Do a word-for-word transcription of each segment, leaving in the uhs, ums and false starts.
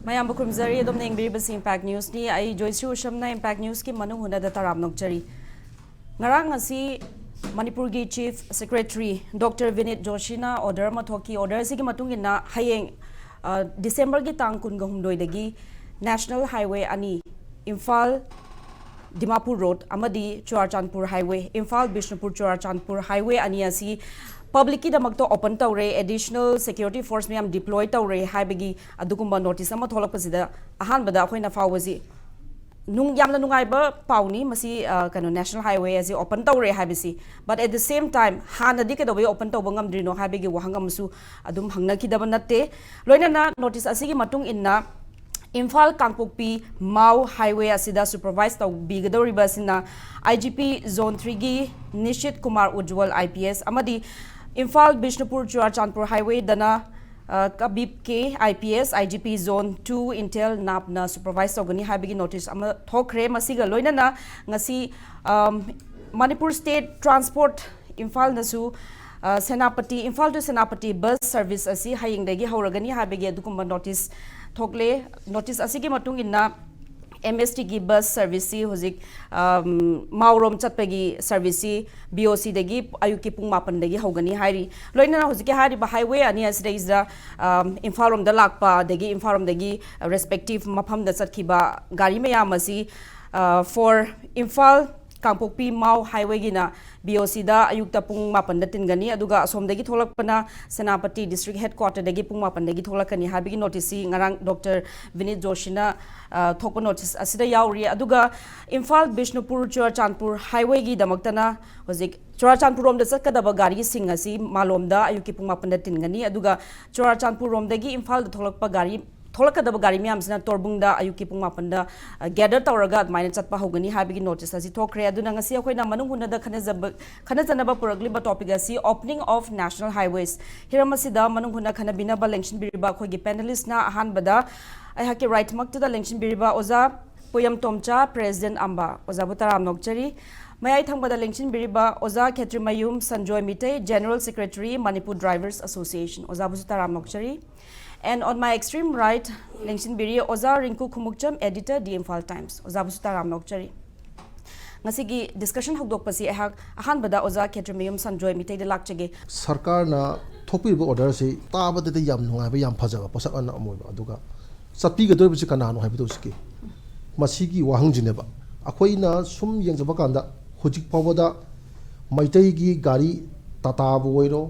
ꯃꯌꯥꯝꯕꯨ ꯈꯨꯔꯨꯝꯖꯔꯤ꯫ ꯑꯗꯣꯝꯅ ꯌꯦꯡꯕꯤꯔꯤꯕꯁꯤ ꯏꯝꯄꯦꯛ ꯅ꯭ꯌꯨꯁꯅꯤ꯫ ꯑꯩ ꯖꯣꯏꯁ꯭ꯔꯤ ꯎꯁꯝꯅ ꯏꯝꯄꯦꯛ ꯅ꯭ꯌꯨꯁꯀꯤ ꯃꯅꯨꯡ ꯍꯨꯠꯅꯗ ꯇꯔꯥꯝ ꯅꯣꯛꯆꯔꯤ꯫ ꯉꯔꯥꯡ ꯑꯁꯤ ꯃꯅꯤꯄꯨꯔꯒꯤ ꯆꯤꯐ ꯁꯦꯀ꯭ꯔꯦꯇꯔꯤ ꯗꯣꯛꯇꯔ ꯚꯤꯅꯤꯠ ꯖꯣꯁꯤꯅ ꯑꯣꯔꯗꯔ ꯑꯃ ꯊꯣꯛꯈꯤ꯫ ꯑꯣꯔꯗꯔ ꯑꯁꯤꯒꯤ ꯃꯇꯨꯡ ꯏꯟꯅ ꯍꯌꯦꯡ, ꯑ, ꯗꯤꯁꯦꯝꯕꯔꯒꯤ ꯇꯥꯡ ꯀꯨꯟꯒ ꯍꯨꯝꯗꯣꯏꯗꯒꯤ ꯅꯦꯁꯅꯦꯜ ꯍꯥꯏꯋꯦ ꯑꯅꯤ, ꯏꯝꯐꯥꯜ ꯗꯤꯃꯥꯄꯨꯔ ꯔꯣꯗ ꯑꯃꯗꯤ ꯆꯨꯔꯥꯆꯥꯟꯄꯨꯔ ꯍꯥꯏꯋꯦ, ꯏꯝꯐꯥꯜ ꯕꯤꯁꯅꯨꯄꯨꯔ ꯆꯨꯔꯥꯆꯥꯟꯄꯨꯔ ꯍꯥꯏꯋꯦ ꯑꯅꯤ ꯑꯁꯤ ꯄꯕ꯭ꯂꯤꯛꯀꯤꯗꯃꯛꯇ ꯑꯣꯄꯟ ꯇꯧꯔꯦ, ꯑꯦꯗꯤꯁꯅꯦꯜ ꯁꯦꯀ꯭ꯌꯨꯔꯤꯇꯤ ꯐꯣꯔꯁ ꯃꯌꯥꯝ ꯗꯤꯄ꯭ꯂꯣꯏ ꯇꯧꯔꯦ ꯍꯥꯏꯕꯒꯤ ꯑꯗꯨꯒꯨꯝꯕ ꯅꯣꯇꯤꯁ ꯑꯃ ꯊꯣꯛꯂꯛꯄꯁꯤꯗ ꯑꯍꯥꯟꯕꯗ ꯑꯩꯈꯣꯏꯅ ꯐꯥꯎꯕꯁꯤ ꯅꯨꯡ-, ꯌꯥꯝꯅ ꯅꯨꯡꯉꯥꯏꯕ ꯄꯥꯎꯅꯤ ꯃꯁꯤ, ꯑ, ꯀꯩꯅꯣ, ꯅꯦꯁꯅꯦꯜ ꯍꯥꯏꯋꯦ ꯑꯁꯤ ꯑꯣꯄꯟ ꯇꯧꯔꯦ ꯍꯥꯏꯕꯁꯤ꯫ But at the same time, ꯍꯥꯟꯅꯗꯤ ꯀꯩꯗꯧꯕꯩ ꯑꯣꯄꯟ ꯇꯧꯕ ꯉꯝꯗ꯭ꯔꯤꯅꯣ ꯍꯥꯏꯕꯒꯤ ꯋꯥꯍꯪ ꯑꯃꯁꯨ ꯑꯗꯨꯝ ꯍꯪꯅꯈꯤꯗꯕ ꯅꯠꯇꯦ꯫ ꯂꯣꯏꯅꯅ ꯅꯣꯇꯤꯁ ꯑꯁꯤꯒꯤ ꯃꯇꯨꯡ ꯏꯟꯅ ꯏꯝꯐꯥꯜ ꯀꯥꯡꯄꯣꯛꯄꯤ ꯃꯥꯎ ꯍꯥꯏꯋꯦ ꯑꯁꯤꯗ ꯁꯨꯄꯔꯚꯥꯏꯁ ꯇꯧꯕꯤꯒꯗꯧꯔꯤꯕ ꯑꯁꯤꯅ ꯑꯥꯏ ꯖꯤ ꯄꯤ ꯖꯣꯟ ꯊ꯭ꯔꯤꯒꯤ ꯅꯤꯁꯤꯠ ꯀꯨꯃꯥꯔ ꯎꯖ꯭ꯋꯜ ꯑꯥꯏ ꯄꯤ ꯑꯦꯁ ꯑꯃꯗꯤ ꯏꯝꯐꯥꯜ ꯕꯤꯁꯅꯨꯄꯨꯔ ꯆꯨꯔꯥꯆꯥꯟꯄꯨꯔ ꯍꯥꯏꯋꯦꯗꯅ, ꯑ, ꯀꯕꯤꯞ K I P S, I G P zone two intel ꯅꯥꯞꯅ ꯁꯨꯄꯔꯚꯥꯏꯁ ꯇꯧꯒꯅꯤ ꯍꯥꯏꯕꯒꯤ ꯅꯣꯇꯤꯁ ꯑꯃ ꯊꯣꯛꯈ꯭ꯔꯦ꯫ ꯃꯁꯤꯒ ꯂꯣꯏꯅꯅ ꯉꯁꯤ, ꯑꯝ, ꯃꯅꯤꯄꯨꯔ ꯁ꯭ꯇꯦꯠ ꯇ꯭ꯔꯥꯟꯁꯄꯣꯔꯠ ꯏꯝꯐꯥꯜꯅꯁꯨ, ꯑ, Senapati, Imphal to Senapati bus service ꯑꯁꯤ ꯍꯌꯦꯡꯗꯒꯤ ꯍꯧꯔꯒꯅꯤ ꯍꯥꯏꯕꯒꯤ ꯑꯗꯨꯒꯨꯝꯕ ꯅꯣꯇꯤꯁ ꯊꯣꯛꯂꯦ꯫ ꯅꯣꯇꯤꯁ ꯑꯁꯤꯒꯤ ꯃꯇꯨꯡ ꯏꯟꯅ ꯑꯦꯝ ꯑꯦꯁ ꯇꯤꯒꯤ ꯕꯁ ꯁꯔꯚꯤꯁꯁꯤ ꯍꯧꯖꯤꯛ, ꯑꯝ, ꯃꯥꯎꯔꯣꯝ ꯆꯠꯄꯒꯤ ꯁꯔꯚꯤꯁꯁꯤ ꯕꯤ ꯑꯣ ꯁꯤꯗꯒꯤ ꯑꯌꯨꯛꯀꯤ ꯄꯨꯡ ꯃꯥꯄꯟꯗꯒꯤ ꯍꯧꯒꯅꯤ ꯍꯥꯏꯔꯤ꯫ ꯂꯣꯏꯅꯅ ꯍꯧꯖꯤꯛꯀꯤ ꯍꯥꯏꯔꯤꯕ ꯍꯥꯏꯋꯦ ꯑꯅꯤ ꯑꯁꯤꯗꯩꯁꯤꯗ, ꯑꯝ, ꯏꯝꯐꯥꯜ ꯔꯣꯝꯗ ꯂꯥꯛꯄ ꯑꯗꯒꯤ ꯏꯝꯐꯥꯜ ꯔꯣꯝꯗꯒꯤ ꯔꯦꯁꯄꯦꯛꯇꯤꯞ ꯃꯐꯝꯗ ꯆꯠꯈꯤꯕ ꯒꯥꯔꯤ ꯃꯌꯥꯝ ꯑꯁꯤ, ꯑ, for ꯏꯝꯐꯥꯜ ꯀꯥꯡꯄꯣꯛꯄꯤ ꯃꯥꯎ ꯍꯥꯏꯋꯦꯒꯤꯅ ꯕꯤ ꯑꯣ ꯁꯤꯗ ꯑꯌꯨꯛꯇ ꯄꯨꯡ ꯃꯥꯄꯟꯗ ꯇꯤꯟꯒꯅꯤ, ꯑꯗꯨꯒ ꯑꯁꯣꯝꯗꯒꯤ ꯊꯣꯛꯂꯛꯄꯅ ꯁꯦꯅꯥꯄꯇꯤ ꯗꯤꯁꯇ꯭ꯔꯤꯛ ꯍꯦꯗꯀ꯭ꯋꯥꯇꯔꯗꯒꯤ ꯄꯨꯡ ꯃꯥꯄꯟꯗꯒꯤ ꯊꯣꯛꯂꯛꯀꯅꯤ ꯍꯥꯏꯕꯒꯤ ꯅꯣꯇꯤꯁꯁꯤ ꯉꯔꯥꯡ ꯗꯣꯛꯇꯔ ꯚꯤꯅꯤꯠ ꯖꯣꯁꯤꯅ, ꯑ, ꯊꯣꯛꯄ ꯅꯣꯇꯤꯁ ꯑꯁꯤꯗ ꯌꯥꯎꯔꯤ꯫ ꯑꯗꯨꯒ ꯏꯝꯐꯥꯜ ꯕꯤꯁꯅꯨꯄꯨꯔ ꯆꯨꯔꯥꯆꯥꯟꯄꯨꯔ ꯍꯥꯏꯋꯦꯒꯤꯗꯃꯛꯇꯅ ꯍꯧꯖꯤꯛ ꯆꯨꯔꯥꯆꯥꯟꯄꯨꯔ ꯔꯣꯝꯗ ꯆꯠꯀꯗꯕ ꯒꯥꯔꯤꯁꯤꯡ ꯑꯁꯤ ꯃꯥꯂꯣꯝꯗ ꯑꯌꯨꯛꯀꯤ ꯄꯨꯡ ꯃꯥꯄꯟꯗ ꯇꯤꯟꯒꯅꯤ, ꯑꯗꯨꯒ ꯆꯨꯔꯥꯆꯥꯟꯄꯨꯔ ꯔꯣꯝꯗꯒꯤ ꯏꯝꯐꯥꯜꯗ ꯊꯣꯛꯂꯛꯄ ꯒꯥꯔꯤ, ꯊꯣꯛꯂꯛꯀꯗꯕ ꯒꯥꯔꯤ ꯃꯌꯥꯝꯁꯤꯅ ꯇꯣꯔꯕꯨꯡꯗ ꯑꯌꯨꯛꯀꯤ ꯄꯨꯡ ꯃꯥꯄꯟꯗ, ꯑ, ꯒꯦꯗꯔ ꯇꯧꯔꯒ ꯑꯗꯨꯃꯥꯏꯅ ꯆꯠꯄ ꯍꯧꯒꯅꯤ ꯍꯥꯏꯕꯒꯤ ꯅꯣꯇꯤꯁ ꯑꯁꯤ ꯊꯣꯛꯈ꯭ꯔꯦ꯫ ꯑꯗꯨꯅ ꯉꯁꯤ ꯑꯩꯈꯣꯏꯅ ꯃꯅꯨꯡ ꯍꯨꯠꯅꯗ ꯈꯟꯅꯖꯕ, ꯈꯟꯅꯖꯅꯕ ꯄꯨꯔꯛꯂꯤꯕ ꯇꯣꯄꯤꯛ ꯑꯁꯤ opening of national highways꯫ ꯍꯤꯔꯝ ꯑꯁꯤꯗ ꯃꯅꯨꯡ ꯍꯨꯠꯅ ꯈꯟꯅꯕꯤꯅꯕ ꯂꯦꯡꯁꯤꯟꯕꯤꯔꯤꯕ ꯑꯩꯈꯣꯏꯒꯤ ꯄꯦꯅꯦꯂꯤꯁꯅ ꯑꯍꯥꯟꯕꯗ ꯑꯩꯍꯥꯛꯀꯤ ꯔꯥꯏꯠꯃꯛꯇꯨꯗ ꯂꯦꯡꯁꯤꯟꯕꯤꯔꯤꯕ ꯑꯣꯖꯥ ꯄꯣꯌꯝꯇꯣꯝꯆꯥ, ꯄ꯭ꯔꯦꯁꯤꯗꯦꯟꯠ ꯑꯝꯕ, ꯑꯣꯖꯥꯕꯨ ꯇꯔꯥꯝꯅ ꯑꯣꯛꯆꯔꯤ꯫ ꯃꯌꯥꯏ ꯊꯪꯕꯗ ꯂꯦꯡꯁꯤꯟꯕꯤꯔꯤꯕ ꯑꯣꯖꯥ Khetrimayum Sanjoy Meitei, general secretary, Manipur drivers association, ꯑꯣꯖꯥꯕꯨꯁꯨ ꯇꯔꯥꯝꯅ ꯑꯣꯛꯆꯔꯤ꯫ And on my extreme right, ꯂꯦꯡꯁꯤꯟꯕꯤꯔꯤ ꯑꯣꯖꯥ ꯔꯤꯡꯀꯨ Khumukcham, editor, The Imphal Times꯫ ꯑꯣꯖꯥꯕꯨꯁꯨ ꯇꯔꯥꯝꯅ ꯑꯣꯛꯆꯔꯤ꯫ ꯉꯁꯤꯒꯤ discussion ꯍꯧꯗꯣꯛꯄꯁꯤ ꯑꯩꯍꯥꯛ ꯑꯍꯥꯟꯕꯗ ꯑꯣꯖꯥ ꯈꯦꯇ꯭ꯔꯤꯃꯌꯨꯝ ꯁꯟꯖꯣꯏ ꯃꯤꯇꯩꯗ ꯂꯥꯛꯆꯒꯦ꯫ ꯁꯔꯀꯥꯔꯅ ꯊꯣꯛꯄꯤꯕ orderꯁꯤ ꯇꯥꯕꯗꯗꯤ ꯌꯥꯝ ꯅꯨꯡꯉꯥꯏꯕ, ꯌꯥꯝ ꯐꯖꯕ ꯄꯣꯠꯁꯛ ꯑꯃ ꯑꯣꯏꯕ, ꯑꯗꯨꯒ ꯆꯠꯄꯤꯒꯗꯧꯔꯤꯕꯁꯤ ꯀꯅꯥꯅꯣ ꯍꯥꯏꯕꯗꯨ ꯍꯧꯖꯤꯛꯀꯤ ꯃꯁꯤꯒꯤ ꯋꯥꯍꯪꯁꯤꯅꯦꯕ꯫ ꯑꯩꯈꯣꯏꯅ ꯁꯨꯝ ꯌꯦꯡꯖꯕ ꯀꯥꯟꯗ ꯍꯧꯖꯤꯛ ꯐꯥꯎꯕꯗ ꯃꯩꯇꯩꯒꯤ ꯒꯥꯔꯤ, ꯇꯥꯇꯥꯕꯨ ꯑꯣꯏꯔꯣ,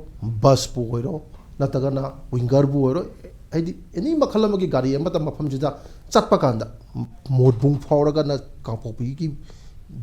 ꯕꯁꯄꯨ ꯑꯣꯏꯔꯣ, ꯅꯠꯇ꯭ꯔꯒꯅ ꯋꯤꯡꯒꯔꯕꯨ ꯑꯣꯏꯔꯣ, ꯍꯥꯏꯗꯤ ꯑꯦꯅꯤ ꯃꯈꯜ ꯑꯃꯒꯤ ꯒꯥꯔꯤ ꯑꯃꯠꯇ ꯃꯐꯝꯁꯤꯗ ꯆꯠꯄ ꯀꯥꯟꯗ, ꯃꯣꯠꯕꯨꯡ ꯐꯥꯎꯔꯒꯅ ꯀꯥꯡꯄꯣꯛꯄꯤꯒꯤ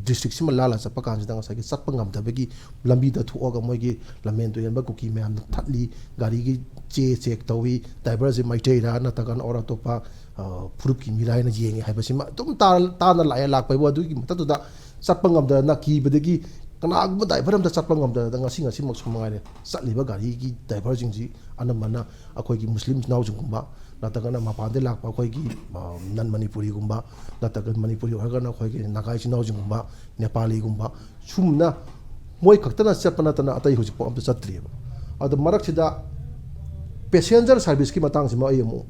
districtꯁꯤꯃ ꯂꯥꯜꯂ ꯆꯠꯄ ꯀꯥꯟꯁꯤꯗ ꯉꯁꯥꯏꯒꯤ ꯆꯠꯄ ꯉꯝꯗꯕꯒꯤ ꯂꯝꯕꯤꯗ ꯊꯣꯛꯑꯒ ꯃꯣꯏꯒꯤ ꯂꯝꯍꯦꯟ ꯇꯨꯍꯦꯟꯕ ꯀꯨꯀꯤ ꯃꯌꯥꯝꯅ ꯊꯠꯂꯤ, ꯒꯥꯔꯤꯒꯤ ꯆꯦ check ꯇꯧꯏ, driverꯁꯤ ꯃꯩꯇꯩꯔꯥ ꯅꯠꯇ꯭ꯔꯒꯅ ꯑꯣꯔ ꯑꯇꯣꯞꯄ, ꯑ, ꯐꯨꯔꯨꯞꯀꯤ ꯃꯤꯔꯥ ꯍꯥꯏꯅ ꯌꯦꯡꯉꯤ ꯍꯥꯏꯕꯁꯤꯃ ꯑꯗꯨꯝ ꯇꯥ-, ꯇꯥꯅ ꯂꯥꯛꯑꯦ꯫ ꯂꯥꯛꯄꯩꯕꯨ ꯑꯗꯨꯒꯤ ꯃꯊꯛꯇꯨꯗ ꯆꯠꯄ ꯉꯝꯗꯗꯅ ꯀꯤꯕꯗꯒꯤ ꯀꯅꯥꯒꯨꯝꯕ driver ꯑꯝꯇ ꯆꯠꯄ ꯉꯝꯗꯗꯅ ꯉꯁꯤ, ꯉꯁꯤꯃꯛꯁꯨ ꯃꯉꯥꯏꯔꯦ ꯆꯠꯂꯤꯕ ꯒꯥꯔꯤꯒꯤ driverꯁꯤꯡꯁꯤ ꯑꯅꯝꯕꯅ ꯑꯩꯈꯣꯏꯒꯤ ꯃꯨꯁꯂꯤꯝ ꯏꯆꯤꯟ ꯏꯅꯥꯎꯁꯤꯡꯒꯨꯝꯕ, ꯅꯠꯇ꯭ꯔꯒꯅ ꯃꯄꯥꯟꯗ ꯂꯥꯛꯄ ꯑꯩꯈꯣꯏꯒꯤ, ꯑ, non ꯃꯅꯤꯄꯨꯔꯤꯒꯨꯝꯕ, ꯅꯠꯇ꯭ꯔꯒ ꯃꯅꯤꯄꯨꯔꯤ ꯑꯣꯏꯔꯒꯅ ꯑꯩꯈꯣꯏꯒꯤ ꯅꯥꯒꯥ ꯏꯆꯤꯟ ꯏꯅꯥꯎꯁꯤꯡꯒꯨꯝꯕ, ꯅꯦꯄꯥꯂꯤꯒꯨꯝꯕ, ꯁꯨꯝꯅ ꯃꯣꯏ ꯈꯛꯇꯅ ꯆꯠꯄ ꯅꯠꯇꯅ ꯑꯇꯩ ꯍꯧꯖꯤꯛꯐꯥꯎ ꯑꯝꯇ ꯆꯠꯇ꯭ꯔꯤꯑꯕ꯫ ꯑꯗꯣ ꯃꯔꯛꯁꯤꯗ passenger serviceꯀꯤ ꯃꯇꯥꯡꯁꯤꯃ ꯑꯩ ꯑꯃꯨꯛ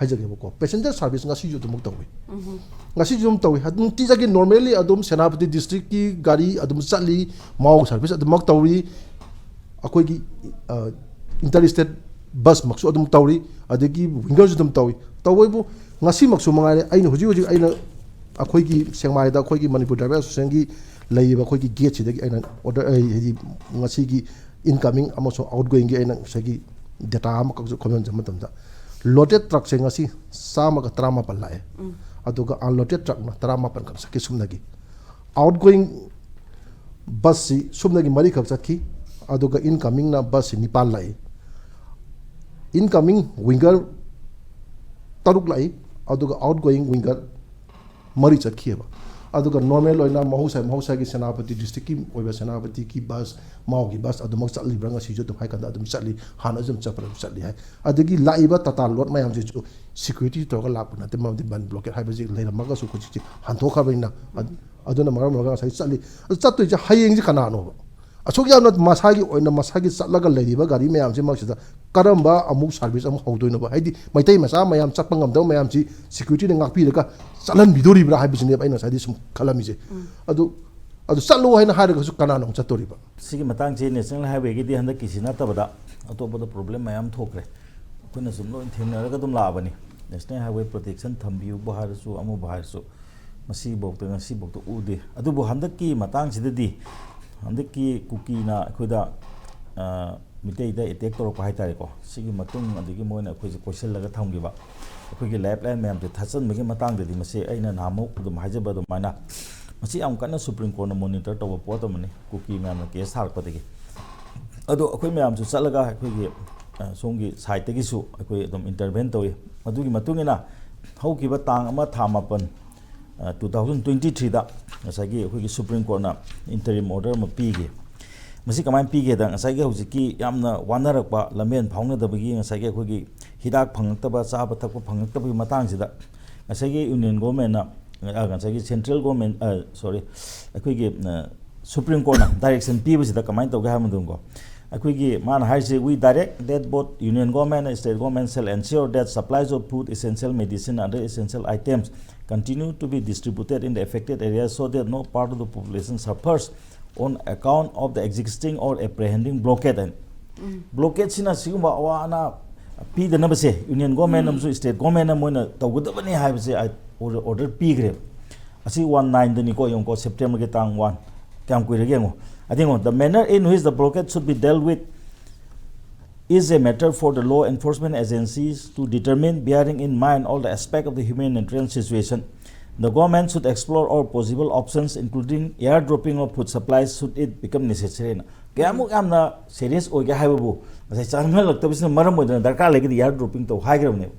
ꯍꯥꯏꯖꯒꯦꯕꯀꯣ꯫ Passenger service ꯉꯁꯤꯁꯨ ꯑꯗꯨꯃꯛ ꯇꯧꯏ꯫ ꯉꯁꯤꯁꯨ ꯑꯗꯨꯝ ꯇꯧꯏ꯫ ꯅꯨꯡꯇꯤꯖꯥꯒꯤ normally ꯑꯗꯨꯝ ꯁꯦꯅꯥꯄꯇꯤ districtꯀꯤ ꯒꯥꯔꯤ ꯑꯗꯨꯝ ꯆꯠꯂꯤ, ꯃꯥꯎ service ꯑꯗꯨꯃꯛ ꯇꯧꯔꯤ꯫ ꯑꯩꯈꯣꯏꯒꯤ, ꯑ, inter state busꯃꯛꯁꯨ ꯑꯗꯨꯝ ꯇꯧꯔꯤ, ꯑꯗꯒꯤ wingerꯁꯨ ꯑꯗꯨꯝ ꯇꯧꯏ꯫ ꯇꯧꯕꯩꯕꯨ ꯉꯁꯤꯃꯛꯁꯨ ꯃꯉꯥꯏꯔꯦ, ꯑꯩꯅ ꯍꯧꯖꯤꯛ ꯍꯧꯖꯤꯛ ꯑꯩꯅ ꯑꯩꯈꯣꯏꯒꯤ ꯁꯦꯛꯃꯥꯏꯗ ꯑꯩꯈꯣꯏꯒꯤ ꯃꯅꯤꯄꯨꯔ Driver Associationꯒꯤ ꯂꯩꯔꯤꯕ ꯑꯩꯈꯣꯏꯒꯤ gateꯁꯤꯗꯒꯤ ꯑꯩꯅ order, ꯑꯩ ꯍꯥꯏꯗꯤ ꯉꯁꯤꯒꯤ incoming ꯑꯃꯁꯨꯡ outgoingꯒꯤ ꯑꯩꯅ ꯉꯁꯥꯏꯒꯤ data ꯑꯃꯈꯛꯁꯨ ꯈꯣꯝꯖꯤꯟꯖꯕ ꯃꯇꯝꯗ, loaded truckꯁꯦ ꯉꯁꯤ ꯆꯥꯝꯃꯒ ꯇꯔꯥꯃꯥꯄꯜ ꯂꯥꯛꯑꯦ, ꯑꯗꯨꯒ unloaded truckꯅ ꯇꯔꯥꯃꯥꯄꯜ ꯈꯛ ꯆꯠꯈꯤ ꯁꯨꯞꯅꯒꯤ꯫ Outgoing busꯁꯤ ꯁꯨꯞꯅꯒꯤ ꯃꯔꯤꯈꯛ ꯆꯠꯈꯤ, ꯑꯗꯨꯒ incomingꯅ busꯁꯤ ꯅꯤꯄꯥꯜ ꯂꯥꯛꯏ꯫ Incoming winger ꯇꯔꯨꯛ ꯂꯥꯛꯏ, ꯑꯗꯨꯒ outgoing winger ꯃꯔꯤ ꯆꯠꯈꯤꯑꯕ꯫ ꯑꯗꯨꯒ normal ꯑꯣꯏꯅ ꯃꯍꯧꯁꯥ, ꯃꯍꯧꯁꯥꯒꯤ ꯁꯦꯅꯥꯄꯇꯤ districtꯀꯤ ꯑꯣꯏꯕ ꯁꯦꯅꯥꯄꯇꯤꯒꯤ bus, ꯃꯥꯎꯒꯤ bus ꯑꯗꯨꯃꯛ ꯆꯠꯂꯤꯕ꯭ꯔꯥ, ꯉꯁꯤꯁꯨ ꯑꯗꯨꯝ ꯍꯥꯏ ꯀꯥꯟꯗ ꯑꯗꯨꯝ ꯆꯠꯂꯤ, ꯍꯥꯟꯅꯁꯨ ꯑꯗꯨꯝ ꯆꯠꯄ ꯑꯗꯨꯝ ꯆꯠꯂꯤ ꯍꯥꯏ꯫ ꯑꯗꯒꯤ ꯂꯥꯛꯏꯕ ꯇꯥꯇꯥ load ꯃꯌꯥꯝꯁꯤꯁꯨ security ꯇꯧꯔꯒ ꯂꯥꯛꯄ ꯅꯠꯇꯦ, ꯃꯔꯝꯗꯤ ꯕꯟ blockade ꯍꯥꯏꯕꯁꯤ ꯂꯩꯔꯝꯃꯒꯁꯨ ꯍꯧꯖꯤꯛꯇꯤ ꯍꯟꯊꯣꯛꯈ꯭ꯔꯕꯅꯤꯅ꯫ ꯑꯗꯨ, ꯑꯗꯨꯅ ꯃꯔꯝ ꯑꯣꯏꯔꯒ ꯉꯁꯥꯏ ꯆꯠꯂꯤ꯫ ꯑꯗꯨ ꯆꯠꯇꯣꯏꯁꯦ ꯍꯌꯦꯡꯁꯦ ꯀꯅꯥꯅꯣꯕ? ꯑꯁꯨꯛ ꯌꯥꯝꯅ ꯃꯁꯥꯒꯤ ꯑꯣꯏꯅ ꯃꯁꯥꯒꯤ ꯆꯠꯂꯒ ꯂꯩꯔꯤꯕ ꯒꯥꯔꯤ ꯃꯌꯥꯝꯁꯤ ꯃꯔꯛꯁꯤꯗ ꯀꯔꯝꯕ ꯑꯃꯨꯛ ꯁꯥꯔꯚꯤꯁ ꯑꯃꯨꯛ ꯍꯧꯗꯣꯏꯅꯣꯕ? ꯍꯥꯏꯗꯤ ꯃꯩꯇꯩ ꯃꯆꯥ ꯃꯌꯥꯝ ꯆꯠꯄ ꯉꯝꯗꯕ ꯃꯌꯥꯝꯁꯤ ꯁꯦꯀ꯭ꯌꯨꯔꯤꯇꯤꯅ ꯉꯥꯛꯄꯤꯔꯒ ꯆꯠꯍꯟꯕꯤꯗꯣꯔꯤꯕ꯭ꯔꯥ ꯍꯥꯏꯕꯁꯤꯅꯦꯕ ꯑꯩꯅ ꯉꯁꯥꯏꯗꯤ ꯁꯨꯝ ꯈꯜꯂꯝꯃꯤꯁꯦ꯫ ꯑꯗꯨ ꯑꯗꯨ ꯆꯠꯂꯨ ꯍꯥꯏꯅ ꯍꯥꯏꯔꯒꯁꯨ ꯀꯅꯥꯅ ꯑꯃꯨꯛ ꯆꯠꯇꯣꯔꯤꯕ? ꯁꯤꯒꯤ ꯃꯇꯥꯡꯁꯦ ꯅꯦꯁꯅꯦꯜ ꯍꯥꯏꯋꯦꯒꯤꯗꯤ ꯍꯟꯗꯛꯀꯤꯁꯤ ꯅꯠꯇꯕꯗ ꯑꯇꯣꯞꯄꯗ ꯄ꯭ꯔꯣꯕ꯭ꯂꯦꯝ ꯃꯌꯥꯝ ꯊꯣꯛꯈ꯭ꯔꯦ꯫ ꯑꯩꯈꯣꯏꯅ ꯁꯨꯝ ꯂꯣꯏ ꯊꯦꯡꯅꯔꯒ ꯑꯗꯨꯝ ꯂꯥꯛꯑꯕꯅꯤ꯫ ꯅꯦꯁꯅꯦꯜ ꯍꯥꯏꯋꯦ ꯄ꯭ꯔꯣꯇꯦꯛꯁꯟ ꯊꯝꯕꯤꯌꯨꯕꯨ ꯍꯥꯏꯔꯁꯨ, ꯑꯃꯕꯨ ꯍꯥꯏꯔꯁꯨ, ꯃꯁꯤꯐꯥꯎꯗ, ꯉꯁꯤꯐꯥꯎꯗ ꯎꯗꯦ꯫ ꯑꯗꯨꯕꯨ ꯍꯟꯗꯛꯀꯤ ꯃꯇꯥꯡꯁꯤꯗꯗꯤ, ꯍꯟꯗꯛꯀꯤ ꯀꯨꯀꯤꯅ ꯑꯩꯈꯣꯏꯗ, ꯑ, ꯃꯤꯇꯩꯗ ꯑꯦꯇꯦꯛ ꯇꯧꯔꯛꯄ ꯍꯥꯏꯇꯥꯔꯦꯀꯣ, ꯁꯤꯒꯤ ꯃꯇꯨꯡ, ꯑꯗꯒꯤ ꯃꯣꯏꯅ ꯑꯩꯈꯣꯏꯁꯦ ꯀꯣꯏꯁꯤꯜꯂꯒ ꯊꯝꯈꯤꯕ, ꯑꯩꯈꯣꯏꯒꯤ ꯂꯥꯏꯐ ꯂꯥꯏꯟ ꯃꯌꯥꯝꯁꯦ ꯊꯠꯆꯟꯕꯒꯤ ꯃꯇꯥꯡꯗꯗꯤ, ꯃꯁꯤ ꯑꯩꯅ ꯅꯍꯥꯟꯃꯨꯛ ꯑꯗꯨꯝ ꯍꯥꯏꯖꯕ ꯑꯗꯨꯃꯥꯏꯅ, ꯃꯁꯤ ꯌꯥꯝ ꯀꯟꯅ ꯁꯨꯄ꯭ꯔꯤꯝ ꯀꯣꯔꯠꯅ ꯃꯣꯅꯤꯇꯔ ꯇꯧꯕ ꯄꯣꯠ ꯑꯃꯅꯤ, ꯀꯨꯀꯤ ꯃꯌꯥꯝꯅ ꯀꯦꯁ ꯊꯥꯔꯛꯄꯗꯒꯤ꯫ ꯑꯗꯣ ꯑꯩꯈꯣꯏ ꯃꯌꯥꯝꯁꯨ ꯆꯠꯂꯒ, ꯑꯩꯈꯣꯏꯒꯤ, ꯑ, ꯁꯣꯝꯒꯤ ꯁꯥꯏꯠꯇꯒꯤꯁꯨ ꯑꯩꯈꯣꯏ ꯑꯗꯨꯝ ꯏꯟꯇꯔꯚꯦꯟ ꯇꯧꯏ꯫ ꯑꯗꯨꯒꯤ ꯃꯇꯨꯡ ꯏꯟꯅ ꯍꯧꯈꯤꯕ ꯇꯥꯡ ꯑꯃ, ꯊꯥ ꯃꯥꯄꯟ, ꯑ, ꯇꯨ ꯊꯥꯎꯖꯟ ꯇ꯭ꯋꯦꯟꯇꯤ ꯊ꯭ꯔꯤꯗ ꯉꯁꯥꯏꯒꯤ ꯑꯩꯈꯣꯏꯒꯤ ꯁꯨꯄ꯭ꯔꯤꯝ ꯀꯣꯔꯠꯅ ꯏꯟꯇꯔꯤꯝ ꯑꯣꯔꯗꯔ ꯑꯃ ꯄꯤꯈꯤ꯫ ꯃꯁꯤ ꯀꯃꯥꯏꯅ ꯄꯤꯒꯦꯗ, ꯉꯁꯥꯏꯒꯤ ꯍꯧꯖꯤꯛꯀꯤ ꯌꯥꯝꯅ ꯋꯥꯅꯔꯛꯄ, ꯂꯝꯕꯦꯟ ꯐꯥꯎꯅꯗꯕꯒꯤ, ꯉꯁꯥꯏꯒꯤ ꯑꯩꯈꯣꯏꯒꯤ ꯍꯤꯗꯥꯛ ꯐꯪꯉꯛꯇꯕ, ꯆꯥꯕ ꯊꯛꯄ ꯐꯪꯉꯛꯇꯕꯒꯤ ꯃꯇꯥꯡꯁꯤꯗ ꯉꯁꯥꯏꯒꯤ ꯌꯨꯅꯤꯌꯟ ꯒꯣꯔꯃꯦꯟꯅ, ꯑ, ꯉꯁꯥꯏꯒꯤ ꯁꯦꯟꯇ꯭ꯔꯦꯜ ꯒꯣꯔꯃꯦꯟ, ꯑ, ꯁꯣꯔꯤ, ꯑꯩꯈꯣꯏꯒꯤ, ꯑ, ꯁꯨꯄ꯭ꯔꯤꯝ ꯀꯣꯔꯠꯅ ꯗꯥꯏꯔꯦꯛꯁꯟ ꯄꯤꯕꯁꯤꯗ ꯀꯃꯥꯏꯅ ꯇꯧꯒꯦ ꯍꯥꯏꯕ ꯃꯇꯝꯗꯀꯣ, ꯑꯩꯈꯣꯏꯒꯤ ꯃꯥꯅ ꯍꯥꯏꯔꯤꯁꯦ, "We direct that both Union Government and State Government shall ensure that supplies of food, essential medicine, other essential items continue to be distributed in the affected areas so that no part of the population suffers on account of the existing or apprehending blockade." ꯍꯥꯏꯅ, ꯕ꯭ꯂꯣꯀꯦꯠꯁꯤꯅ ꯁꯤꯒꯨꯝꯕ ꯑꯋꯥ ꯑꯅꯥ ꯄꯤꯗꯅꯕꯁꯦ union government ꯑꯃꯁꯨ state government ꯑꯃ ꯃꯣꯏꯅ ꯇꯧꯒꯗꯕꯅꯤ ꯍꯥꯏꯕꯁꯦ order ꯄꯤꯈ꯭ꯔꯦꯕ꯫ ꯑꯁꯤ ꯋꯥꯟ ꯅꯥꯏꯟꯗꯅꯤꯀꯣ, ꯌꯦꯡꯉꯨꯀꯣ, ꯁꯦꯞꯇꯦꯝꯕꯔꯒꯤ ꯇꯥꯡ ꯋꯥꯟ꯫ ꯀꯌꯥꯝ ꯀꯨꯏꯔꯒꯦ ꯌꯦꯡꯉꯣ꯫ ꯑꯗꯨ ꯌꯦꯡꯉꯣ, "The manner in which the blockade should be dealt with is a matter for the law enforcement agencies to determine, bearing in mind all the aspects of the humanitarian situation. The government should explore all possible options, including airdropping of food supplies, should it become necessary" ꯍꯥꯏꯅ꯫ ꯀꯌꯥꯃꯨꯛ ꯌꯥꯝꯅ serious ꯑꯣꯏꯒꯦ ꯍꯥꯏꯕꯕꯨ ꯉꯁꯥꯏ ꯆꯪꯍꯜꯂꯛꯇꯕꯁꯤꯅ ꯃꯔꯝ ꯑꯣꯏꯗꯅ ꯗꯔꯀꯥꯔ ꯂꯩꯔꯒꯗꯤ ꯑꯦꯌꯔ ꯗ꯭ꯔꯣꯞꯄꯤꯡ ꯇꯧ ꯍꯥꯏꯈ꯭ꯔꯕꯅꯦꯕ꯫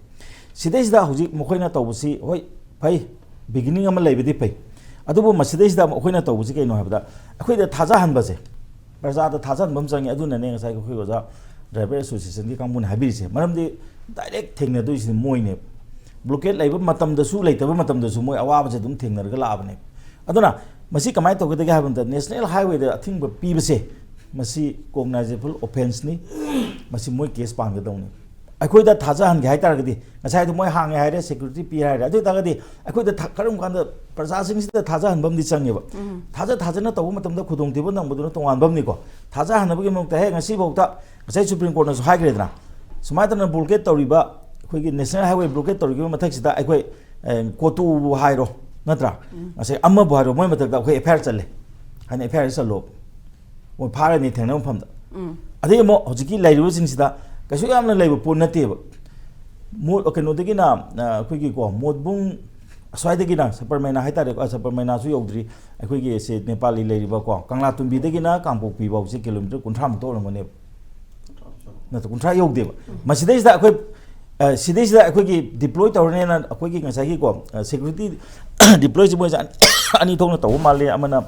ꯁꯤꯗꯩꯁꯤꯗ ꯍꯧꯖꯤꯛ ꯃꯈꯣꯏꯅ ꯇꯧꯕꯁꯤ, ꯍꯣꯏ, ꯐꯩ, ꯕꯤꯒꯤꯅꯤꯡ ꯑꯃ ꯂꯩꯕꯗꯤ ꯐꯩ, ꯑꯗꯨꯕꯨ ꯃꯁꯤꯗꯩꯁꯤꯗ ꯑꯃꯨꯛ ꯑꯩꯈꯣꯏꯅ ꯇꯧꯕꯁꯤ ꯀꯩꯅꯣ ꯍꯥꯏꯕꯗ, ꯑꯩꯈꯣꯏꯗ ꯊꯥꯖꯍꯟꯕꯁꯦ, ꯄ꯭ꯔꯖꯥꯗ ꯊꯥꯖꯍꯟꯕ ꯑꯃ ꯆꯪꯉꯤ꯫ ꯑꯗꯨꯅꯅꯦ ꯉꯁꯥꯏꯒꯤ ꯑꯩꯈꯣꯏ ꯑꯣꯖꯥ ꯗ꯭ꯔꯥꯏꯚꯔ ꯑꯦꯁꯣꯁꯤꯌꯦꯁꯟꯒꯤ ꯀꯥꯡꯕꯨꯅ ꯍꯥꯏꯕꯤꯔꯤꯁꯦ꯫ ꯃꯔꯝꯗꯤ ꯗꯥꯏꯔꯦꯛ ꯊꯦꯡꯅꯗꯣꯏꯁꯤꯗꯤ ꯃꯣꯏꯅꯦꯕ꯫ ꯕ꯭ꯂꯣꯀꯦꯠ ꯂꯩꯕ ꯃꯇꯝꯗꯁꯨ, ꯂꯩꯇꯕ ꯃꯇꯝꯗꯁꯨ ꯃꯣꯏ ꯑꯋꯥꯕꯁꯦ ꯑꯗꯨꯝ ꯊꯦꯡꯅꯔꯒ ꯂꯥꯛꯑꯕꯅꯦꯕ꯫ ꯑꯗꯨꯅ ꯃꯁꯤ ꯀꯃꯥꯏꯅ ꯇꯧꯒꯗꯒꯦ ꯍꯥꯏꯕ ꯃꯇꯝꯗ, ꯅꯦꯁꯅꯦꯜ ꯍꯥꯏꯋꯦꯗ ꯑꯊꯤꯡꯕ ꯄꯤꯕꯁꯦ, ꯃꯁꯤ ꯀꯣꯒꯅꯥꯏꯖꯦꯕꯜ ꯑꯣꯐꯦꯟꯁꯅꯤ꯫ ꯃꯁꯤ ꯃꯣꯏ ꯀꯦꯁ ꯄꯥꯟꯒꯗꯧꯅꯤ꯫ ꯑꯩꯈꯣꯏꯗ ꯊꯥꯖꯍꯟꯒꯦ ꯍꯥꯏ ꯇꯥꯔꯒꯗꯤ, ꯉꯁꯥꯏꯗꯣ ꯃꯣꯏ ꯍꯥꯡꯉꯦ ꯍꯥꯏꯔꯦ, ꯁꯦꯀ꯭ꯌꯨꯔꯤꯇꯤ ꯄꯤ ꯍꯥꯏꯔꯦ, ꯑꯗꯨ ꯑꯣꯏ ꯇꯥꯔꯒꯗꯤ ꯑꯩꯈꯣꯏꯗ ꯊ-, ꯀꯔꯝ ꯀꯥꯟꯗ ꯄ꯭ꯔꯖꯥꯁꯤꯡꯁꯤꯗ ꯊꯥꯖꯍꯟꯕ ꯑꯃꯗꯤ ꯆꯪꯉꯦꯕ꯫ ꯊꯥꯖ ꯊꯥꯖꯅ ꯇꯧꯕ ꯃꯇꯝꯗ ꯈꯨꯗꯣꯡꯊꯤꯕ ꯅꯪꯕꯗꯨꯅ ꯇꯣꯉꯥꯟꯕ ꯑꯃꯅꯤꯀꯣ꯫ ꯊꯥꯖꯍꯟꯅꯕꯒꯤ ꯃꯍꯨꯠꯇ, ꯍꯦ, ꯉꯁꯤꯐꯥꯎꯗ, ꯉꯁꯥꯏ ꯁꯨꯄ꯭ꯔꯤꯝ ꯀꯣꯔꯠꯅꯁꯨ ꯍꯥꯏꯈ꯭ꯔꯦꯗꯅ, ꯁꯨꯃꯥꯏꯅ ꯇꯧꯅ ꯕ꯭ꯂꯣꯀꯦꯠ ꯇꯧꯔꯤꯕ, ꯑꯩꯈꯣꯏꯒꯤ ꯅꯦꯁꯅꯦꯜ ꯍꯥꯏꯋꯦ ꯕ꯭ꯂꯣꯀꯦꯠ ꯇꯧꯔꯤꯕ ꯃꯊꯛꯁꯤꯗ ꯑꯩꯈꯣꯏ, ꯑꯦ, ꯀꯣꯇꯨꯕꯨ ꯍꯥꯏꯔꯣ, ꯅꯠꯇ꯭ꯔꯥ? ꯉꯁꯥꯏ ꯑꯃꯕꯨ ꯍꯥꯏꯔꯣ, ꯃꯣꯏ ꯃꯊꯛꯇ ꯑꯩꯈꯣꯏ ꯑꯦꯐ ꯑꯥꯏ ꯑꯥꯔ ꯆꯜꯂꯦ, ꯍꯥꯏꯅ ꯑꯦꯐ ꯑꯥꯏ ꯑꯥꯔ ꯆꯜꯂꯣ, ꯃꯣꯏ ꯐꯥꯔꯅꯤ ꯊꯦꯡꯅꯕ ꯃꯐꯝꯗ꯫ ꯑꯗꯩ ꯑꯃꯨꯛ ꯍꯧꯖꯤꯛꯀꯤ ꯂꯩꯔꯤꯕꯁꯤꯡꯁꯤꯗ ꯀꯩꯁꯨ ꯌꯥꯝꯅ ꯂꯩꯕ ꯄꯣꯠ ꯅꯠꯇꯦꯕ꯫ ꯃꯣ-, ꯀꯩꯅꯣꯗꯒꯤꯅ, ꯑ, ꯑꯩꯈꯣꯏꯒꯤꯀꯣ, ꯃꯣꯠꯕꯨꯡ ꯑꯁ꯭ꯋꯥꯏꯗꯒꯤꯅ ꯁꯄꯔꯃꯩꯅꯥ ꯍꯥꯏꯇꯥꯔꯦꯀꯣ, ꯑ, ꯁꯄꯔꯃꯩꯅꯥꯁꯨ ꯌꯧꯗ꯭ꯔꯤ, ꯑꯩꯈꯣꯏꯒꯤ ꯁꯦ ꯅꯦꯄꯥꯂꯤ ꯂꯩꯔꯤꯕꯀꯣ, ꯀꯪꯂꯥꯇꯣꯝꯕꯤꯗꯒꯤꯅ ꯀꯥꯡꯄꯣꯛꯄꯤ ꯐꯥꯎꯁꯦ ꯀꯤꯂꯣꯃꯤꯇꯔ ꯀꯨꯟꯊ꯭ꯔꯥꯃꯨꯛꯇ ꯑꯣꯏꯔꯝꯒꯅꯦꯕ꯫ ꯅꯠꯇ꯭ꯔ, ꯀꯨꯟꯊ꯭ꯔꯥ ꯌꯧꯗꯦꯕ꯫ ꯃꯁꯤꯗꯩꯁꯤꯗ ꯑꯩꯈꯣꯏ, ꯑ, ꯁꯤꯗꯩꯁꯤꯗ ꯑꯩꯈꯣꯏꯒꯤ ꯗꯤꯄ꯭ꯂꯣꯏ ꯇꯧꯔꯅꯦꯅ ꯑꯩꯈꯣꯏꯒꯤ ꯉꯁꯥꯏꯒꯤꯀꯣ, ꯑ, ꯁꯦꯀ꯭ꯌꯨꯔꯤꯇꯤ ꯗꯤꯄ꯭ꯂꯣꯏꯁꯤ ꯃꯣꯏꯁꯦ ꯑꯅꯤ, ꯑꯅꯤ ꯊꯣꯛꯅ ꯇꯧꯕ ꯃꯥꯜꯂꯤ꯫ ꯑꯃꯅ,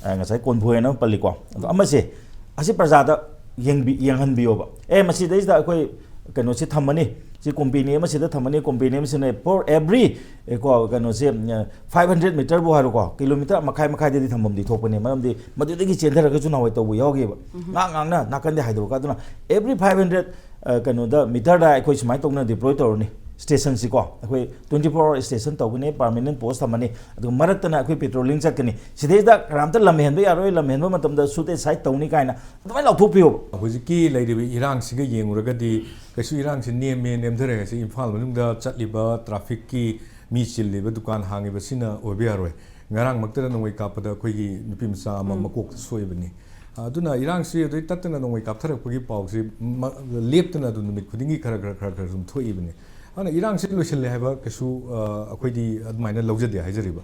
ꯑ, ꯉꯁꯥꯏ ꯀꯣꯟꯚꯣꯏ ꯑꯅ ꯑꯃ ꯄꯜꯂꯤꯀꯣ꯫ ꯑꯗꯣ ꯑꯃꯁꯦ, ꯑꯁꯤ ꯄ꯭ꯔꯖꯥꯗ ꯌꯦꯡꯕꯤ-, ꯌꯦꯡꯍꯟꯕꯤꯌꯣꯕ꯫ ꯑꯦ, ꯃꯁꯤꯗꯩꯁꯤꯗ ꯑꯩꯈꯣꯏ ꯀꯩꯅꯣꯁꯤ ꯊꯝꯃꯅꯤ, ꯁꯤ ꯀꯣꯝꯄꯦꯅꯤ ꯑꯃꯁꯤꯗ ꯊꯝꯃꯅꯤ, ꯀꯣꯝꯄꯦꯅꯤ ꯑꯃꯁꯤꯅ for every, ꯑꯦ, ꯀꯣ, ꯀꯩꯅꯣꯁꯦ, ꯑ, ꯐꯥꯏꯚ ꯍꯟꯗ꯭ꯔꯦꯠ ꯃꯤꯇꯔꯕꯨ ꯍꯥꯏꯔꯣꯀꯣ, ꯀꯤꯂꯣꯃꯤꯇꯔ ꯃꯈꯥꯏ ꯃꯈꯥꯏꯗꯗꯤ ꯊꯝꯐꯝꯗꯤ ꯊꯣꯛꯄꯅꯦ꯫ ꯃꯔꯝꯗꯤ ꯃꯗꯨꯗꯒꯤ ꯆꯦꯟꯊꯔꯒꯁꯨ ꯅꯍꯥꯟꯋꯥꯏ ꯇꯧꯕ ꯌꯥꯎꯈꯤꯕ꯫ ꯉꯥꯡ ꯉꯥꯡꯅ ꯅꯥꯀꯟꯗ ꯍꯥꯏꯗꯣꯔꯛꯀ꯫ ꯑꯗꯨꯅ every ꯐꯥꯏꯚ ꯍꯟꯗ꯭ꯔꯦꯠ, ꯑ, ꯀꯩꯅꯣꯗ, ꯃꯤꯇꯔꯗ ꯑꯩꯈꯣꯏ ꯁꯨꯃꯥꯏꯅ ꯇꯧꯅ ꯗꯤꯄ꯭ꯂꯣꯏ ꯇꯧꯔꯅꯤ꯫ ꯁ꯭ꯇꯦꯁꯟꯁꯤꯀꯣ, ꯑꯩꯈꯣꯏ ꯇ꯭ꯋꯦꯟꯇꯤ ꯐꯣꯔ ꯑꯋꯥꯔ ꯁ꯭ꯇꯦꯁꯟ ꯇꯧꯒꯅꯤ, ꯄꯥꯔꯃꯤꯅꯦꯟ ꯄꯣꯁ ꯊꯝꯃꯅꯤ, ꯑꯗꯨꯒ ꯃꯔꯛꯇꯅ ꯑꯩꯈꯣꯏ ꯄꯦꯇ꯭ꯔꯣꯂꯤꯡ ꯆꯠꯀꯅꯤ꯫ ꯁꯤꯗꯩꯁꯤꯗ ꯀꯅꯥꯝꯇ ꯂꯝ ꯍꯦꯟꯕ ꯌꯥꯔꯣꯏ, ꯂꯝ ꯍꯦꯟꯕ ꯃꯇꯝꯗ ꯁꯨꯠ ꯑꯦꯟ ꯁꯥꯏꯠ ꯇꯧꯅꯤ ꯀꯥꯏꯅ ꯑꯗꯨꯃꯥꯏꯅ ꯂꯥꯎꯊꯣꯛꯄꯤꯌꯣꯕ꯫ ꯍꯧꯖꯤꯛꯀꯤ ꯂꯩꯔꯤꯕ ꯏꯔꯥꯡꯁꯤꯒ ꯌꯦꯡꯉꯨꯔꯒꯗꯤ ꯀꯩꯁꯨ ꯏꯔꯥꯡꯁꯤ ꯅꯦꯝꯃꯦ, ꯅꯦꯝꯊꯔꯦ ꯍꯥꯏꯁꯦ ꯏꯝꯐꯥꯜ ꯃꯅꯨꯡꯗ ꯆꯠꯂꯤꯕ ꯇ꯭ꯔꯥꯐꯤꯛꯀꯤ ꯃꯤ ꯆꯤꯜꯂꯤꯕ ꯗꯨꯀꯥꯟ ꯍꯥꯡꯉꯤꯕꯁꯤꯅ ꯑꯣꯏꯕ ꯌꯥꯔꯣꯏ꯫ ꯉꯔꯥꯡꯃꯛꯇꯗ ꯅꯣꯡꯃꯩ ꯀꯥꯞꯄꯗ ꯑꯩꯈꯣꯏꯒꯤ ꯅꯨꯄꯤ ꯃꯆꯥ ꯑꯃ ꯃꯀꯣꯛꯇ ꯁꯣꯛꯏꯕꯅꯤ꯫ ꯑꯗꯨꯅ ꯏꯔꯥꯡꯁꯤ ꯑꯗꯨꯗꯩ ꯇꯠꯇꯅ ꯅꯣꯡꯃꯩ ꯀꯥꯞꯊꯔꯛꯄꯒꯤ ꯄꯥꯎꯁꯤ ꯃ-, ꯂꯦꯞꯇꯅ ꯑꯗꯨꯝ ꯅꯨꯃꯤꯠ ꯈꯨꯗꯤꯡꯒꯤ ꯈꯔ ꯈꯔ ꯈꯔ ꯈꯔ ꯑꯗꯨꯝ ꯊꯣꯛꯏꯕꯅꯤ꯫ ꯑꯗꯨꯅ ꯏꯔꯥꯡꯁꯤ ꯂꯣꯏꯁꯤꯜꯂꯦ ꯍꯥꯏꯕ ꯀꯩꯁꯨ, ꯑ, ꯑꯩꯈꯣꯏꯗꯤ ꯑꯗꯨꯃꯥꯏꯅ ꯂꯧꯖꯗꯦ ꯍꯥꯏꯖꯔꯤꯕ꯫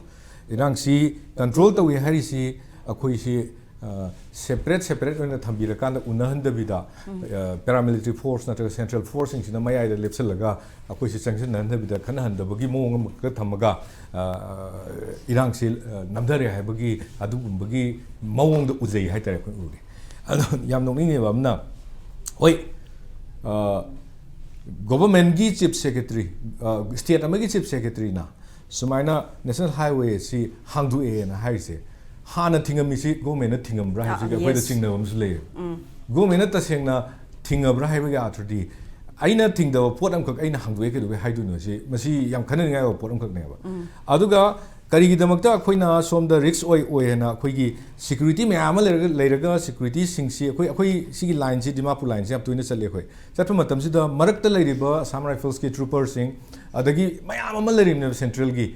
ꯏꯔꯥꯡꯁꯤ ꯀꯟꯇ꯭ꯔꯣꯜ ꯇꯧꯏ ꯍꯥꯏꯔꯤꯁꯤ ꯑꯩꯈꯣꯏꯁꯤ, ꯑ, ꯁꯦꯄꯔꯦꯠ ꯁꯦꯄꯔꯦꯠ ꯑꯣꯏꯅ ꯊꯝꯕꯤꯔꯀꯥꯟꯗ ꯎꯅꯍꯟꯗꯕꯤꯗ, ꯑ, ꯄꯦꯔꯥꯃꯤꯂꯤꯇꯔꯤ ꯐꯣꯔꯁ ꯅꯠꯇ꯭ꯔꯒ ꯁꯦꯟꯇ꯭ꯔꯦꯜ ꯐꯣꯔꯁꯁꯤꯡꯁꯤꯅ ꯃꯌꯥꯏꯗ ꯂꯦꯞꯁꯤꯜꯂꯒ ꯑꯩꯈꯣꯏꯁꯤ ꯆꯪꯁꯤꯟꯅꯍꯟꯗꯕꯤꯗ, ꯈꯠꯅꯍꯟꯗꯕꯒꯤ ꯃꯑꯣꯡ ꯑꯃꯈꯛꯇ ꯊꯝꯃꯒ, ꯑ, ꯏꯔꯥꯡꯁꯤ, ꯑ, ꯅꯝꯊꯔꯦ ꯍꯥꯏꯕꯒꯤ ꯑꯗꯨꯒꯨꯝꯕꯒꯤ ꯃꯑꯣꯡꯗ ꯎꯖꯩ ꯍꯥꯏꯇꯥꯔꯦ ꯑꯩꯈꯣꯏ ꯎꯔꯤ꯫ ꯑꯗꯣ ꯌꯥꯝ ꯅꯣꯛꯅꯤꯡꯉꯦꯕ ꯑꯃꯅ, ꯍꯣꯏ, ꯑ, ꯒꯣꯚꯔꯟꯃꯦꯟꯠꯀꯤ ꯆꯤꯐ ꯁꯦꯀ꯭ꯔꯦꯇꯔꯤ, ꯑ, ꯁ꯭ꯇꯦꯠ ꯑꯃꯒꯤ ꯆꯤꯐ ꯁꯦꯀ꯭ꯔꯦꯇꯔꯤꯅ ꯁꯨꯃꯥꯏꯅ ꯅꯦꯁꯅꯦꯜ ꯍꯥꯏꯋꯦ ꯑꯁꯤ ꯍꯥꯡꯗꯣꯛꯑꯦꯅ ꯍꯥꯏꯔꯤꯁꯦ, ꯍꯥꯟꯅ ꯊꯤꯡꯉꯝꯃꯤꯁꯤ ꯒꯣꯔꯃꯦꯟꯅ ꯊꯤꯡꯉꯝꯕ꯭ꯔꯥ ꯍꯥꯏꯕꯁꯤꯒ ꯑꯥ, ꯑꯩꯈꯣꯏꯗ yes. ꯆꯤꯡꯅꯕ ꯑꯃꯁꯨ ꯂꯩꯌꯦ꯫ ꯎꯝ. ꯒꯣꯔꯃꯦꯟꯅ ꯇꯁꯦꯡꯅ ꯊꯤꯡꯉꯕ꯭ꯔꯥ ꯍꯥꯏꯕꯒꯤ ꯑꯥꯔꯊꯗꯤ, ꯑꯩꯅ ꯊꯤꯡꯗꯕ ꯄꯣꯠ ꯑꯃꯈꯛ ꯑꯩꯅ ꯍꯥꯡꯗꯣꯛꯑꯦ ꯀꯩꯗꯧꯕꯩ ꯍꯥꯏꯗꯣꯏꯅꯣ? ꯁꯤ, ꯃꯁꯤ ꯌꯥꯝ ꯈꯟꯅꯅꯤꯡꯉꯥꯏ ꯑꯣꯏꯕ ꯄꯣꯠ ꯑꯃꯈꯛꯅꯦꯕ꯫ ꯑꯗꯨꯒ ꯀꯔꯤꯒꯤꯗꯃꯛꯇ ꯑꯩꯈꯣꯏꯅ ꯁꯣꯝꯗ ꯔꯤꯛꯁ ꯑꯣꯏ ꯑꯣꯏ ꯍꯥꯏꯅ ꯑꯩꯈꯣꯏꯒꯤ ꯁꯦꯀ꯭ꯌꯨꯔꯤꯇꯤ ꯃꯌꯥꯝ ꯑꯃ ꯂꯩꯔꯒ, ꯂꯩꯔꯒ ꯁꯦꯀ꯭ꯌꯨꯔꯤꯇꯤꯁꯤꯡꯁꯤ ꯑꯩꯈꯣꯏ, ꯑꯩꯈꯣꯏ ꯁꯤꯒꯤ ꯂꯥꯏꯟꯁꯤ, ꯗꯤꯃꯥꯄꯨꯔ ꯂꯥꯏꯟꯁꯤ ꯌꯥꯝ ꯇꯣꯏꯅ ꯆꯠꯂꯤ ꯑꯩꯈꯣꯏ꯫ ꯆꯠꯄ ꯃꯇꯝꯁꯤꯗ ꯃꯔꯛꯇ ꯂꯩꯔꯤꯕ ꯑꯁꯥꯝ ꯔꯥꯏꯐꯜꯁꯀꯤ ꯇ꯭ꯔꯨꯄꯔꯁꯤꯡ, ꯑꯗꯒꯤ ꯃꯌꯥꯝ ꯑꯃ ꯂꯩꯔꯤꯕꯅꯦꯕ ꯁꯦꯟꯇ꯭ꯔꯦꯜꯒꯤ,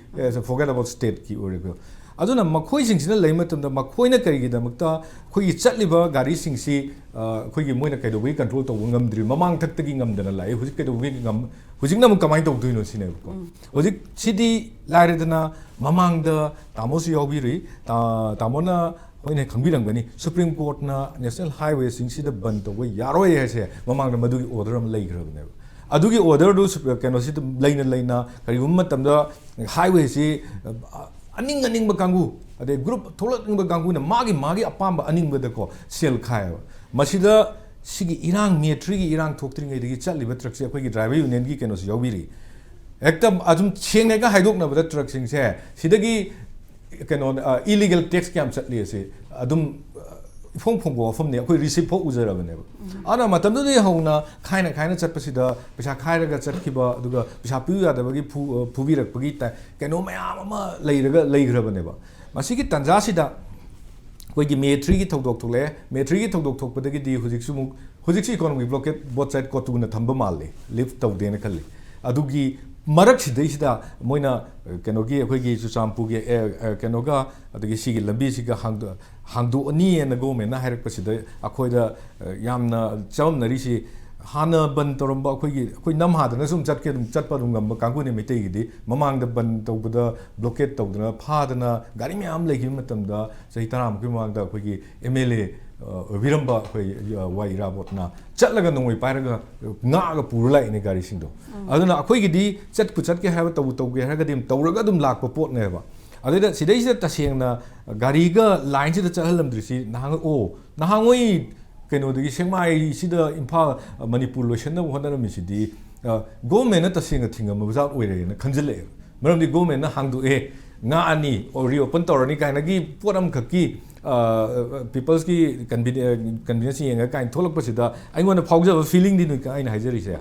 forget about stateꯀꯤ ꯑꯣꯏꯔꯒ꯫ ꯑꯗꯨꯅ ꯃꯈꯣꯏꯁꯤꯡꯁꯤꯅ ꯂꯩꯕ ꯃꯇꯝꯗ ꯃꯈꯣꯏꯅ ꯀꯔꯤꯒꯤꯗꯃꯛꯇ ꯑꯩꯈꯣꯏꯒꯤ ꯆꯠꯂꯤꯕ ꯒꯥꯔꯤꯁꯤꯡꯁꯤ, ꯑ, ꯑꯩꯈꯣꯏꯒꯤ ꯃꯣꯏꯅ ꯀꯩꯗꯧꯕꯒꯤ ꯀꯟꯇ꯭ꯔꯣꯜ ꯇꯧꯕ ꯉꯝꯗ꯭ꯔꯤ? ꯃꯃꯥꯡꯊꯛꯇꯒꯤ ꯉꯝꯗꯅ ꯂꯥꯛꯏ, ꯍꯧꯖꯤꯛ ꯀꯩꯗꯧꯕꯒꯤ ꯉꯝ-, ꯍꯧꯖꯤꯛꯅ ꯑꯃꯨꯛ ꯀꯃꯥꯏꯅ ꯇꯧꯗꯣꯏꯅꯣ ꯁꯤꯅꯦꯕꯀꯣ꯫ ꯍꯧꯖꯤꯛ ꯁꯤꯗꯤ ꯂꯥꯏꯔꯗꯅ, ꯃꯃꯥꯡꯗ ꯇꯥꯃꯣꯁꯨ ꯌꯥꯎꯕꯤꯔꯤ, ꯇꯥ-, ꯇꯥꯃꯣꯅ ꯍꯣꯏꯅꯦ ꯈꯪꯕꯤꯔꯝꯒꯅꯤ, ꯁꯨꯄ꯭ꯔꯤꯝ ꯀꯣꯔꯠꯅ ꯅꯦꯁꯅꯦꯜ ꯍꯥꯏꯋꯦꯁꯤꯡꯁꯤꯗ ꯕꯟ ꯇꯧꯕ ꯌꯥꯔꯣꯏ ꯍꯥꯏꯁꯦ ꯃꯃꯥꯡꯗ ꯃꯗꯨꯒꯤ ꯑꯣꯔꯗꯔ ꯑꯃ ꯂꯩꯈ꯭ꯔꯕꯅꯦꯕ꯫ ꯑꯗꯨꯒꯤ ꯑꯣꯔꯗꯔꯗꯨ ꯁꯨꯞ-, ꯀꯩꯅꯣꯁꯤꯗ ꯂꯩꯅ ꯂꯩꯅ ꯀꯔꯤꯒꯨꯝꯕ ꯃꯇꯝꯗ ꯍꯥꯏꯋꯦꯁꯤ, ꯑ, ꯑꯅꯤꯡ ꯑꯅꯤꯡꯕ ꯀꯥꯡꯕꯨ, ꯑꯗꯩ ꯒ꯭ꯔꯨꯞ ꯊꯣꯛꯂꯛꯅꯤꯡꯕ ꯀꯥꯡꯕꯨꯅ ꯃꯥꯒꯤ ꯃꯥꯒꯤ ꯑꯄꯥꯝꯕ ꯑꯅꯤꯡꯕꯗꯀꯣ ꯁꯦꯜ ꯈꯥꯏꯌꯦꯕ꯫ ꯃꯁꯤꯗ ꯁꯤꯒꯤ ꯏꯔꯥꯡ, ꯃꯦ ꯊ꯭ꯔꯤꯒꯤ ꯏꯔꯥꯡ ꯊꯣꯛꯇ꯭ꯔꯤꯉꯩꯗꯒꯤ ꯆꯠꯂꯤꯕ ꯇ꯭ꯔꯛꯁꯦ ꯑꯩꯈꯣꯏꯒꯤ ꯗ꯭ꯔꯥꯏꯚꯔ ꯌꯨꯅꯤꯌꯟꯒꯤ ꯀꯩꯅꯣꯁꯨ ꯌꯥꯎꯕꯤꯔꯤ꯫ ꯍꯦꯛꯇ ꯑꯗꯨꯝ ꯁꯦꯡꯅ ꯍꯦꯛꯇ ꯍꯥꯏꯗꯣꯛꯅꯕꯗ ꯇ꯭ꯔꯛꯁꯤꯡꯁꯦ ꯁꯤꯗꯒꯤ ꯀꯩꯅꯣ, ꯑ, illegal tax ꯀꯌꯥꯝ ꯆꯠꯂꯤ ꯑꯁꯤ ꯑꯗꯨꯝ, ꯑ, ꯏꯐꯣꯡ ꯐꯣꯡꯕ ꯋꯥꯐꯝꯅꯤ, ꯑꯩꯈꯣꯏ ꯔꯤꯁꯤꯞ ꯐꯥꯎ ꯎꯖꯔꯕꯅꯦꯕ꯫ ꯑꯗꯨꯅ ꯃꯇꯝꯗꯨꯗꯒꯤ ꯍꯧꯅ ꯈꯥꯏꯅ ꯈꯥꯏꯅ ꯆꯠꯄꯁꯤꯗ ꯄꯩꯁꯥ ꯈꯥꯏꯔꯒ ꯆꯠꯈꯤꯕ, ꯑꯗꯨꯒ ꯄꯩꯁꯥ ꯄꯤꯌꯨ ꯌꯥꯗꯕꯒꯤ ꯐꯨ-, ꯑ, ꯐꯨꯕꯤꯔꯛꯄꯒꯤ ꯇꯥꯏ-, ꯀꯩꯅꯣ ꯃꯌꯥꯝ ꯑꯃ ꯂꯩꯔꯒ ꯂꯩꯈ꯭ꯔꯕꯅꯦꯕ꯫ ꯃꯁꯤꯒꯤ ꯇꯥꯟꯖꯥꯁꯤꯗ ꯑꯩꯈꯣꯏꯒꯤ ꯃꯦ ꯊ꯭ꯔꯤꯒꯤ ꯊꯧꯗꯣꯛ ꯊꯣꯛꯂꯛꯑꯦ꯫ ꯃꯦ ꯊ꯭ꯔꯤꯒꯤ ꯊꯧꯗꯣꯛ ꯊꯣꯛꯄꯗꯒꯤꯗꯤ ꯍꯧꯖꯤꯛꯁꯨ ꯑꯃꯨꯛ, ꯍꯧꯖꯤꯛꯁꯤ economic blockade both side ꯀꯣꯇꯨꯅ ꯊꯝꯕ ꯃꯥꯜꯂꯦ, ꯂꯤꯐ ꯇꯧꯗꯦꯅ ꯈꯜꯂꯤ꯫ ꯑꯗꯨꯒꯤ ꯃꯔꯛꯁꯤꯗꯩꯁꯤꯗ ꯃꯣꯏꯅ, ꯑ, ꯀꯩꯅꯣꯒꯤ, ꯑꯩꯈꯣꯏꯒꯤ ꯆꯨꯔꯆꯥꯟꯄꯨꯔꯒꯤ, ꯑꯦ, ꯑ, ꯀꯩꯅꯣꯒ, ꯑꯗꯒꯤ ꯁꯤꯒꯤ ꯂꯝꯕꯤꯁꯤꯒ ꯍꯥꯡꯗꯣ-, ꯍꯥꯡꯗꯣꯛꯑꯅꯤꯅ ꯒꯣꯔꯃꯦꯟꯅ ꯍꯥꯏꯔꯛꯄꯁꯤꯗ ꯑꯩꯈꯣꯏꯗ, ꯑ, ꯌꯥꯝꯅ ꯆꯃꯝꯅꯔꯤꯁꯤ, ꯍꯥꯟꯅ ꯕꯟ ꯇꯧꯔꯝꯕ ꯑꯩꯈꯣꯏꯒꯤ, ꯑꯩꯈꯣꯏ ꯅꯝꯍꯥꯗꯅ ꯁꯨꯝ ꯆꯠꯀꯦ, ꯑꯗꯨꯝ ꯆꯠꯄ ꯑꯗꯨꯝ ꯉꯝꯕ ꯀꯥꯡꯕꯨꯅꯦ ꯃꯩꯇꯩꯒꯤꯗꯤ꯫ ꯃꯃꯥꯡꯗ ꯕꯟ ꯇꯧꯕꯗ, ꯕ꯭ꯂꯣꯀꯦꯠ ꯇꯧꯗꯅ, ꯐꯥꯗꯅ, ꯒꯥꯔꯤ ꯃꯌꯥꯝ ꯂꯩꯈꯤꯕ ꯃꯇꯝꯗ, ꯆꯍꯤ ꯇꯔꯥꯃꯨꯛꯀꯤ ꯃꯃꯥꯡꯗ ꯑꯩꯈꯣꯏꯒꯤ ꯑꯦꯝ ꯑꯦꯜ ꯑꯦ, ꯑ, ꯑꯣꯏꯕꯤꯔꯝꯕ ꯑꯩꯈꯣꯏ, ꯑ, ꯋꯥꯏ ꯏꯔꯥꯕꯣꯠꯅ ꯆꯠꯂꯒ ꯅꯣꯡꯃꯩ ꯄꯥꯏꯔꯒ ꯉꯥꯛꯑꯒ ꯄꯨꯔ ꯂꯥꯛꯏꯅꯦ ꯒꯥꯔꯤꯁꯤꯡꯗꯣ꯫ ꯑꯗꯨꯅ ꯑꯩꯈꯣꯏꯒꯤꯗꯤ ꯆꯠꯄꯨ ꯆꯠꯀꯦ ꯍꯥꯏꯕ, ꯇꯧꯕꯨ ꯇꯧꯒꯦ ꯍꯥꯏꯔꯒꯗꯤ ꯑꯗꯨꯝ ꯇꯧꯔꯒ ꯑꯗꯨꯝ ꯂꯥꯛꯄ ꯄꯣꯠꯅꯦꯕ꯫ ꯑꯗꯨꯗ ꯁꯤꯗꯩꯁꯤꯗ ꯇꯁꯦꯡꯅ ꯒꯥꯔꯤꯒ ꯂꯥꯏꯟꯁꯤꯗ ꯆꯠꯍꯜꯂꯝꯗ꯭ꯔꯤꯁꯤ ꯅꯍꯥꯟ, ꯑꯣ, ꯅꯍꯥꯟꯉꯣꯏ ꯀꯩꯅꯣꯗꯒꯤ ꯁꯦꯛꯃꯥꯏꯁꯤꯗ ꯏꯝꯐꯥꯜ, ꯃꯅꯤꯄꯨꯔ ꯂꯣꯏꯁꯤꯟꯅꯕ ꯍꯣꯠꯅꯔꯝꯃꯤꯁꯤꯗꯤ, ꯑ, ꯒꯣꯔꯃꯦꯟꯅ ꯇꯁꯦꯡꯅ ꯊꯤꯡꯉꯝꯕ ꯖꯥꯠ ꯑꯣꯏꯔꯦꯅ ꯈꯟꯖꯤꯜꯂꯛꯑꯦꯕ꯫ ꯃꯔꯝꯗꯤ ꯒꯣꯔꯃꯦꯟꯅ ꯍꯥꯡꯗꯣꯛꯑꯦ, ꯉꯥꯛꯑꯅꯤ, reopen ꯇꯧꯔꯅꯤ ꯀꯥꯏꯅꯒꯤ ꯄꯣꯠ ꯑꯃꯈꯛꯀꯤ peopleꯁꯀꯤ convenience ꯌꯦꯡꯉꯒ ꯀꯥꯏꯅ ꯊꯣꯛꯂꯛꯄꯁꯤꯗ ꯑꯩꯉꯣꯟꯗ ꯐꯥꯎꯖꯕ feelingꯗꯤ ꯅꯣꯏ ꯑꯩꯅ ꯍꯥꯏꯖꯔꯤꯁꯦ꯫